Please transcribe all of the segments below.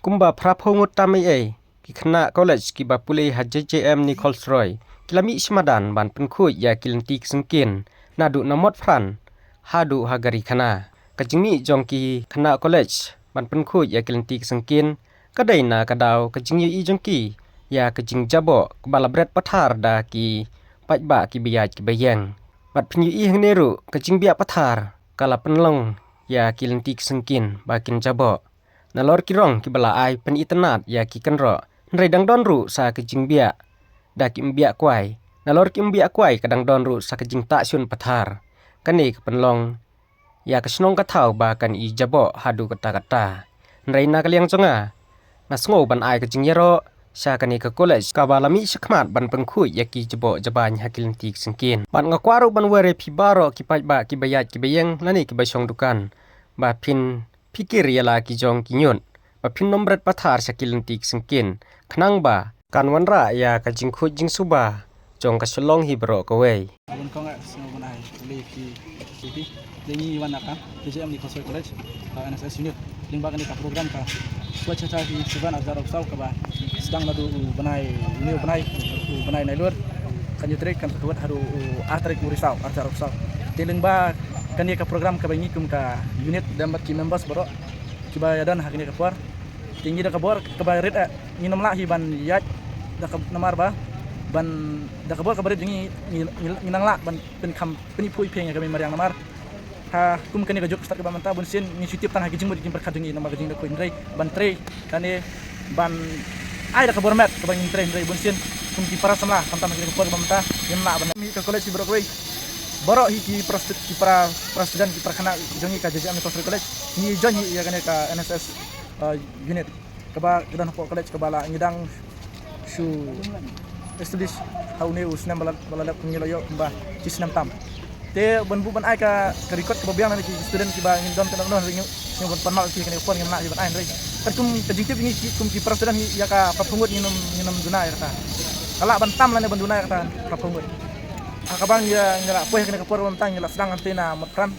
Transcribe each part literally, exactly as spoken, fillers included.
Kumba phra phew ngut tam ei ei ki khynnah college kiba pule ha J J M Nichols Roy ki la mih sha madan ban pynkhuid ïa ki lynti ki syngkien naduh na Motphran haduh ha Garikhana. Ka jingmih jong ki khynnah college ban pynkhuid ïa ki lynti ki syngkien ka dei na ka daw ka jingïohi jong ki ïa ka jingjaboh kaba la bret pathar da ki paidbah kiba ïaid kiba ïeng. Bad phin ïohi hangne ruh ka jingbiah pathar ka la pynlong ïa ki lynti ki syngkien ba kin jaboh. Nalor ki rong kiba la ai pynitynnad ïa ki kynroh, hynrei dang don ruh sa ka jingbiah da ki ym biah kwai. Nalor ki ym biah kwai ka dang don ruh sa ka jingtah shun pathar. Kane ka pynlong ïa ka shnong ka thaw ba kan i jaboh haduh katta katta. Hynrei na ka liang jong nga, nga sngew ban ai ka jingïaroh sha kane ka college kaba la mih shakhmat ban pynkhuid ïa ki jaboh jabain ha ki lynti ki syngkien. Bad nga kwah ruh ban wer ïa phi baroh ki paidbah kiba ïaid kiba ïeng lane kiba shong dukan ba phin phikir ïa la ki jong ki ñiut ba phin nym bret pathar sha ki lynti ki syngkien khnang ba kan wanrah ïa ka jingkhuid jingsuba jong ka Shillong hi baroh kawei. Bun kong ah sngew ban ai ule ki ki dei ngi wan na ka J J M Nichols Roy College, ka N S S unit. Lyngba kane ka program ka Swachhata hi seven arjar opsaw kaba sdang naduh u bnai, une u bnai, u bnai Nailur. Ka ñiut tarik kan ka wet haduh u ar tarik u Risaw arjar opsaw. Te lyngba kane ka program kaba ngi kum ka unit dang bad ki members baroh kiba ïadon ha kane ka por. Te ngi da ka bor kaba rit eh, ngin ym lah hi ban ïaid da ka namar ba ban da ka bor kaba rit ngi ngi ngi nang lah ban pynkham pyniphuh iphieng ïa ka mei mariang namar ha kum kane ka juk stad kaba mynta bun sien ngi shu tip tang ha ki jingmut ki jingpyrkhat jong ngi namar ka jingda khuid hynrei ban trei kane ban ai da ka bor met kaba ngin trei hynrei bun sien kum ki para samla khamtam ha kane ka por kaba mynta ngim lah ban. Ngi ka college hi baroh kawei baroh hi ki para stud- ki para para student ki para khynnah jong ngi ka J J M Nichols Roy College ngi join hi ïa kane ka N S S uh, unit kaba ka don hapoh college kaba la ngi dang shu establish ha une u snem ba la ba la lep ngi la ïoh kumba shi snem tam. Te ban buh ban ai ka ka record kaba biang na ki student kiba ngin don ka dang noh ngi ngi ban pan mal ki kane ka por ngim lah ban ai hynrei katkum ka jingtip ngi ki kum ki para student ngi ïa ka phra phew ngut ngin ym ngin ym duna ïa kata. Ka lah ban tam lane ban duna ïa kata phra phew ngut. Ha kaba ngi ïa ngi la poi ha kane ka por ban tang ngi la sdang hangtei na Motphran.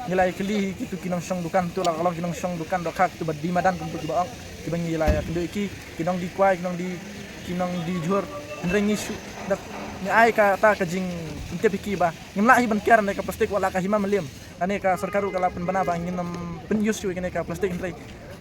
Ngi la ïa kylli hi kitu ki nongshong dukan tu la ka long ki nongshong dukan dohkha kitu ba die madan kumtu kiba ong kiba ngi la ïa kynduh ïa ki ki nongdie kwai ki nongdie ki nongdie jhur. Hynrei ngi shu da ngi ai kata ka jingtip ïa ki ba ngim lah hi ban kiar ne ka plastik wat la ka hima mylliam. Kane ka sorkar ruh ka la pynbna ba ngin ym pyn-use shuh ïa kane ka plastik hynrei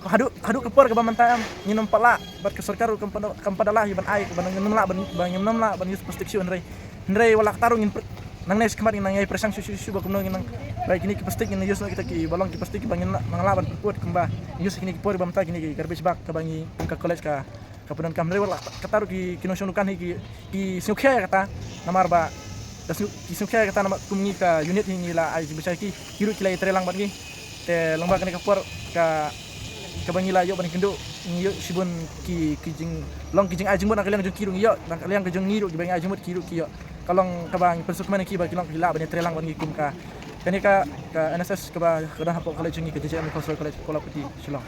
haduh haduh ka por kaba mynta em ngin ym pat lah bad ka sorkar ruh kam pat kam pat da lah hi ban ai ba ngin ym lah ban ba ngin ym lah ban use plastik shuh hynrei Hynrei wat la katta ruh ngin pr- nangne shakhmat ngin nang ïai pyrshang shuh shuh shuh ba kumno ngin nang ba kine ki plastik ngin use noh kita kiba long ki plastik kiba ngin nang lah ban pynput kumba use kine ki por ba mynta kine ki garbage bag kaba ngi kum ka college ka ka pyndonkam hynrei wat la katta ruh ki ki nongshong dukan hi ki ki sngewkhia ïa kata namar ba da sngew ki sngewkhia ïa kata namar kum ngi ka unit hi ngi la ai jingpynshai ki ki ruh ki la ïatrei lang bad ngi. Te lyngba kane ka por ka kaba ngi la ïoh ban kynduh ngi ïoh shibun ki ki jing long ki jingai jingmut na ka liang jong ki ruh ngi ïoh na ka liang ka jong ngi ruh kiba ngi ai jingmut ki ruh ki ïoh ka long kaba ngi pynsngewkmen ïa ki ba ki long ki lah ban ïatrei lang ban ngi kum ka kane ka ka N S S kaba ka don hapoh college jong ngi ka J J M Nichols Roy College Kolapati Shillong.